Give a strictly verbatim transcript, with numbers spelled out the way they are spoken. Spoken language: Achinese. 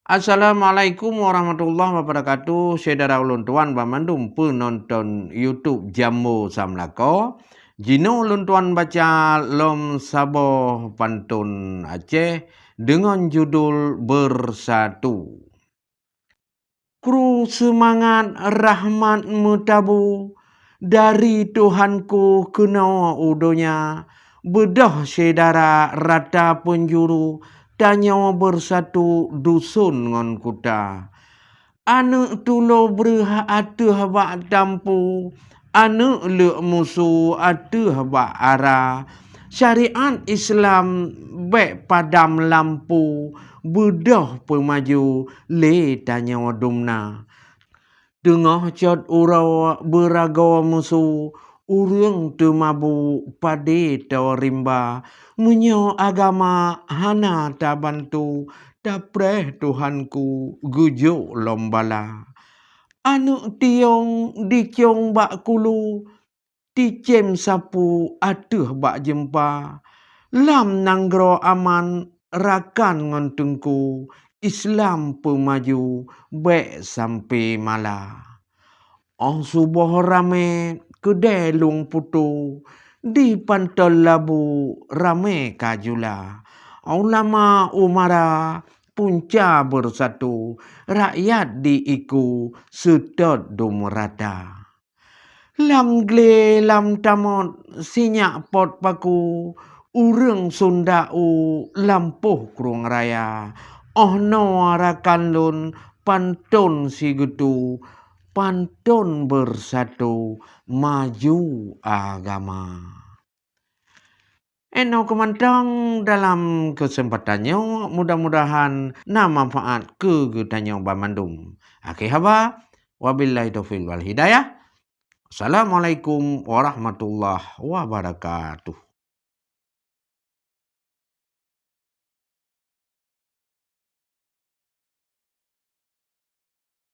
Assalamualaikum warahmatullahi wabarakatuh. Syedara ulôn tuan banmandum peunonton YouTube Jambo Samlako. Jinoe ulôn tuan baca lom saboh pantôn Aceh deungon judul Bersatu. Kru seumangat rahmat meutabu dari Tuhanku keunoe u donya, beudôh syedara rata peunjuru, tanyoe beusatu duson ngon kuta. Aneuëk tulo breueh ateueh bak tampu, aneuëk leuk musu ateueh bak ara. Syariat Islam bék padam lampu, beudôh peumaju lé tanyoe dumna. Teungoh cot uroe beuragoe musu, ureuëng teumabu padé toe rimba. Meunyoe agama hana tabantu, tapreh Tuhanku geujok lom bala. Aneuëk tiong dicong bak kulu, ticém sapu ateueh bak jeumpa. Lam nanggroe aman rakan ngon teungku, Islam peumaju bék sampe mala. Óh suboh ramé keudée lueng putu, di panton labu ramé ka jula. Ulama umara punca beusatu, rakyat di iku seutôt dum rata. Lam glé lam tamot sinyak pot paku, ureuëng Sunda u lampôh Krueng Raya. Óh noe rakan lôn panton sigeutu, panton beusatu maju agama. Enoe keumantong dalam keuseumpatan nyoe, mudah-mudahan na manfaat keu geutanyoe banmandum. Akhé haba, wabillahi taufiq wal hidayah. Assalamualaikum warahmatullahi wabarakatuh.